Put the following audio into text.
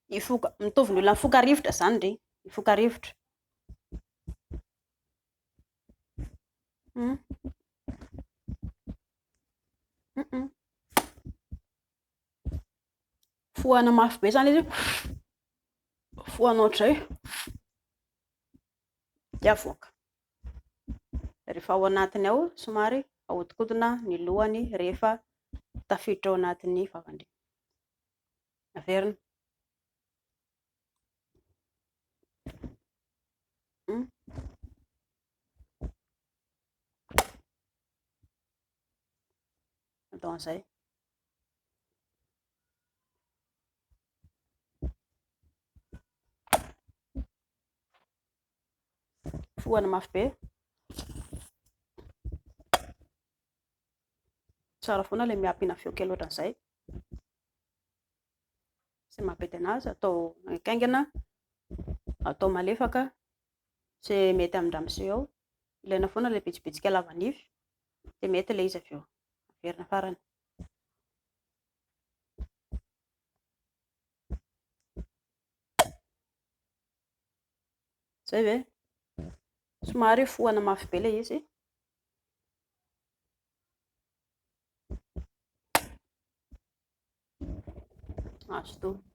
Hifoka, mitovy ny olona mifoka rivotra izany ndry, mifoka rivotra. Fohana mafy be izany izy, fohana ohatr'izay dia avoaka. Rehefa ao anatiny ao, somary ahodikodina ny lohany rehefa tafiditra ao anatin'ny vavany. Averina. Atao an'izay. Fohana mafy be. Tsara foana ilay miampina feo kely ohatran'izay. Izay mampety anazy, atao haingaingana, atao malefaka, izay mety amin-dramose ao. Ilaina foana ilay bitsibitsika lava nify dia mety ilay izy avy eo. Averina farany. Izay ve? Somary fohana mafy be ilay izy. Mazotoa.